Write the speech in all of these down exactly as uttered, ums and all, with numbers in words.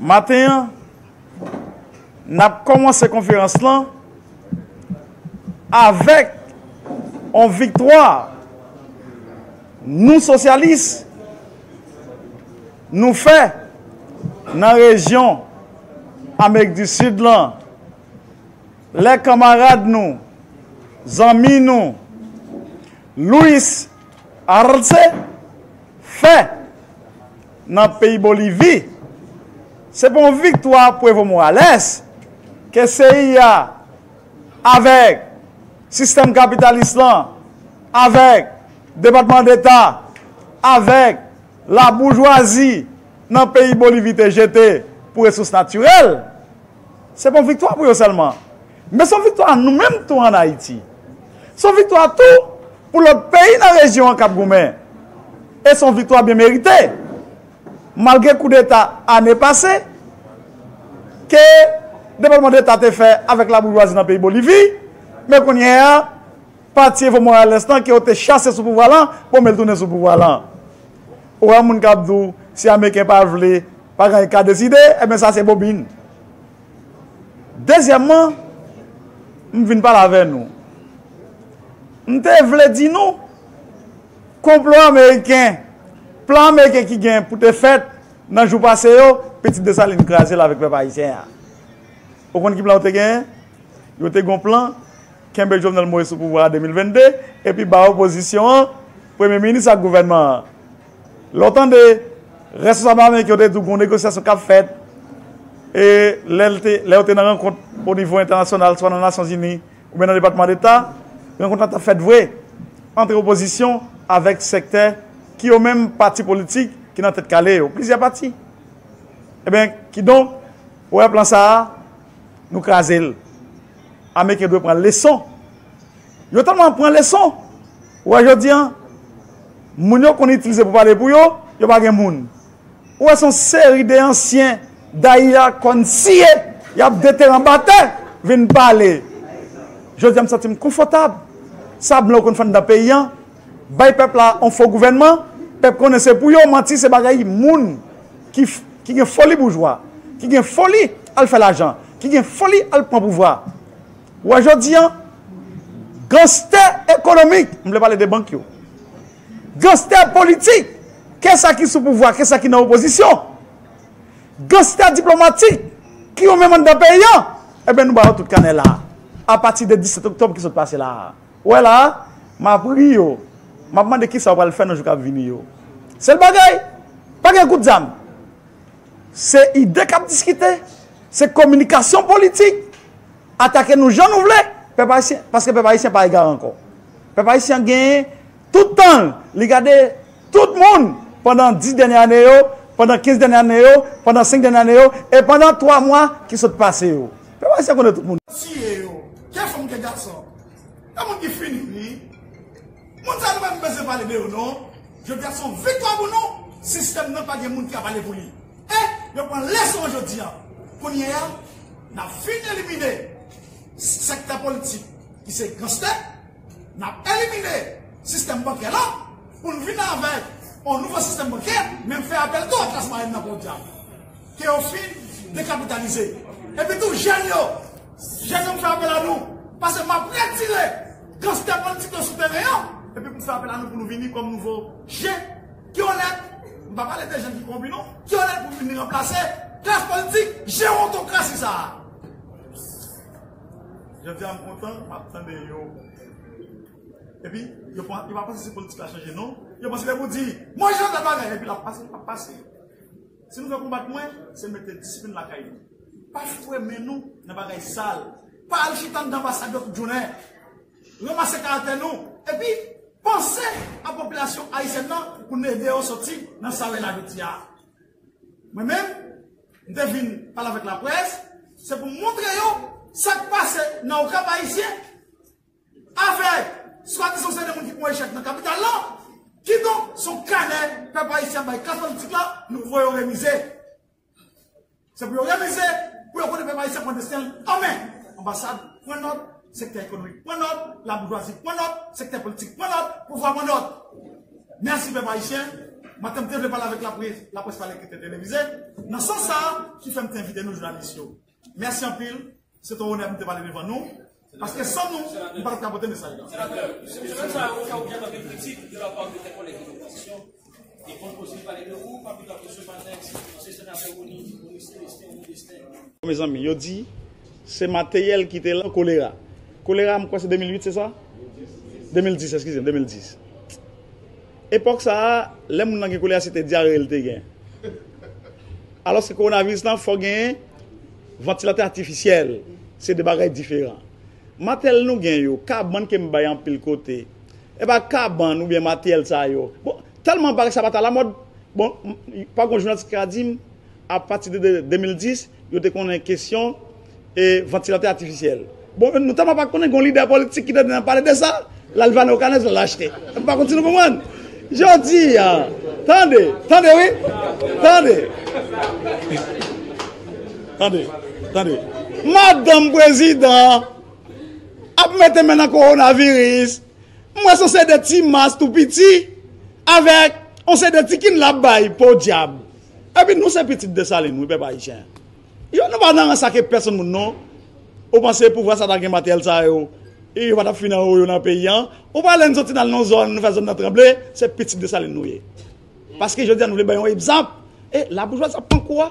Maten an, n ap kòmanse konferans lan avèk yon viktwa nou sosyalis nou fè nan rejyon Amerik di Sid lan, lè kanmarad nou, zanmi nou, Luis Arce fè nan peyi Bolivi. Se pa yon viktwa pou Evo Morales ke C I A avèk sistèm kapitalis lan, avèk Depatman Deta, avèk laboujwazi nan peyi Bolivi te jete pou resous natirèl. Se pa yon viktwa pou yo sèlman, men se yon viktwa nou menm tou ann Ayiti. Se yon viktwa tou pou lòt peyi nan rejyon an k ap goumen. E se yon viktwa byen merite. Malgre koudeta ane pase ke Depatman Deta te fè avèk laboujwazi nan peyi Bolivi, men kounye a, pati Evo Morales lan ke yo te chase sou pouvwa lan, bon, men l tounen sou pouvwa lan. Ou wè moun k ap di w, si Ameriken pa vle, pa gen anyen k ka deside, ebyen sa se bobin. Dezyèmman, m vin pale avè nou. M te vle di nou, konplo ameriken, plan ameriken ki gen pou te fèt nan jou pase yo, pitit Desalin kraze l avèk pèp ayisyen an. Ou konn ki plan yo te genyen? Yo te gen yon plan, kenbe Jovenel Moïse sou pouvwa a de mil vennde, epi ba opozisyon an premye minis ak gouvènman an. Lè w tande responsab ameriken yo te di w gen yon negosyasyon k ap fèt, e lè l te, lè yo te nan rankont o nivo entènasyonal, swa nan Nasyonzini oubyen nan Depatman Deta, rankont lan t ap fèt vre ant opozisyon avèk sektè ki yo menm pati politik ki nan tèt kale yo, plizyè pati. Ebyen, kidonk, ou wè plan sa a, nou kraze l. Ameriken dwe pran leson. Yo tèlman pran leson. Ou wè jodi an, moun yo konn itilize pou pale pou yo, yo pa gen moun. Ou wè se yon seri de ansyen dayila kòn siye, y ap detere anba tè, vin pale. Jodi an m santi m konfòtab. Sa blan yo konn fè anndan peyi an, bay pèp la yon fo gouvènman, pèp konnen se pou yo, manti se bagay moun ki, f- ki gen foli boujwa, ki gen foli al fè lajan, ki gen foli al pran pouvwa. Ou wè jodi an, ganstè ekonomik, m vle pale de bank yo, ganstè politik, ke sa ki sou pouvwa, ke sa ki nan opozisyon, ganstè diplomatik, ki yo menm anndan peyi an, ebyen nou ba yo tout kanè la a, apati de disèt oktòb ki sot pase la a. Ou wè la a, m ap ri yo, m ap mande kisa yo pral fè nan jou k ap vini yo. Sèl bagay, pa gen kout zam. Se ide k ap diskite, se kominikasyon politik, atake nou jan nou vle, pèp ayisyen, paske pèp ayisyen pa egare ankò. Pèp ayisyen genyen tout tan l, li gade tout moun pandan dis dènye ane yo, pandan kenz dènye ane yo, pandan senk dènye ane yo, e pandan twa mwa ki sot pase yo. Pèp ayisyen konnen tout moun. Tiye yo, ke fanm ke gason. Gen moun ki fini, wi. Moun sa nou pa bezwen pale de yo, non. Jodi a se yon viktwa pou nou. Sistèm nan pa gen moun ki ap pale pou li. E yo pran leson jodi a. Kounye a, n ap fin elimine sektè politik ki se ganstè, n ap elimine sistèm bankè la pou n vin avèk yon nouvo sistèm bankè, men m fè apèl tou a klas mwayèn nan podyab. Ke yo fin dekapitalize. Epi tou, jèn yo, jèn yo, m fè apèl a nou, paske m ap retire ganstè politik yo sou teren an, epi pou m fè apèl a nou pou nou vini kòm nouvo jèn ki onèt. M pa pale de jèn ki kowonpi non, ki onèt pou vini ranplase klas politik jewontokrasi sa a. Jodi a m kontan, m ap tande yo. Epi, yo pa, yo pa panse si politik la chanje non. Yo panse lè pou di, mwen jan de bagay, epi l ap pase, l ap pase. Si nou vle konbat mwen, se mete disiplin lakay nou. Pa foure men nou nan bagay sal. Pa al chita anndan anbasad yo tout jounen. Ranmase karaktè nou. Epi, panse a popilasyon ayisyèn nan pou n ede yo soti nan sa yo ye la jodi a. Mwen menm, m te vin pale avèk laprès, se pou m montre yo sa k pase nan Okap Ayisyen. Avèk swadizan se de moun ki pran echèk nan kapital la, kidonk se yon kanè pèp ayisyen ap bay klas politik la, nou voye yo remize. Se pou yo remize, pou yo konnen pèp ayisyen pran desten l an men. Anbasad pran nòt, sektè ekonomik pran nòt, laboujwazi pran nòt, sektè politik pran nòt, pouvwa pran nòt. Mèsi pèp ayisyen. Maten m te vle pale avèk laprès, laprès pa lè ki te televize. Nan sans sa a, ki fè m te envite nou jounalis yo. Mèsi anpil. Se te yon onè pou m te pale devan nou. Paske san nou, m pa t ap ka pote mesaj la. Senatè, semèn sa a, ou fè oblije tande kritik de la part de tes collègues de l'opposition. E konn koze pale de ou, pa pita pou sou maten, se senatè Rony, Rony Celestin, Rony Destin. Mezanmi, yo di se materyèl ki te lan kolera. Kolera, m kwè se de mil uit, se sa? De mil dis, eskize m, de mil dis. Epòk sa a, lè moun nan gen kolera, se te dyare l te gen. Alòske kowonaviris lan, fò genyen vantilatè atifisyèl. Se de bagay diferan. Materyèl nou gen yo, kabann ke m bay anpil kote. E pa kabann oubyen materyèl sa yo. Bon, tèlman bagay sa pa t alamòd, bon, m- m- pa gon jounalis ki ka di m, apati de, de de mil dis, yo te konnen kesyon e vantilatè atifisyèl. Bon, nou tèlman pa konnen, gon lidè politik ki te nan pale de sa, l al vane okanèz, l al achte. M pa konn si nou konprann. Jodi a, tande, tande wi, tande. Tande, tande. Madanm prezidan ap mete men nan kowonaviris. M wè se yon seri de ti mas tou piti avèk yon seri de ti kin l ap bay, podyab. Epi nou se pitit Desalin, wi, pèp ayisyen. Yo, nou pa nan rans ak pèsonn moun, non. Ou panse pouvwa sa ta gen materyèl sa yo, e yo pa t ap fin anwo yo nan peyi an? Ou pa lè n soti n al nan zòn, nou fè zòn nan tranble, se pitit Desalin nou ye. Paske jodi a nou vle bay yon egzanp. E laboujwazi ap pran kou a.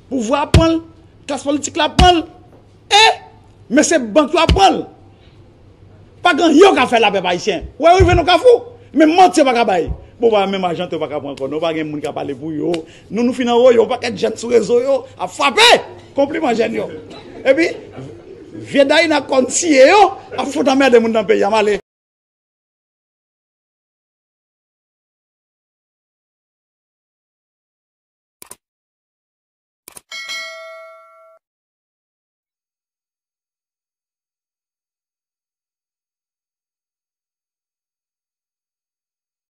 Pouvwa ap pran l, klas politik la ap pran l. E mesye bank yo ap pran l. Pa gen anyen yo ka fè la, pèp ayisyen. Ou wè, rive nan kafou. Men manti yo pa ka bay. Bon, pa menm ajan yo pa ka pran ankò. Non, pa gen moun ka pale pou yo. Nou, nou fin anwo yo, yon pakèt jèn sou rezo yo ap frape konpliman jèn yo. Epi vye dayina kòn siye yo ap fout anmède moun nan peyi a. M ale.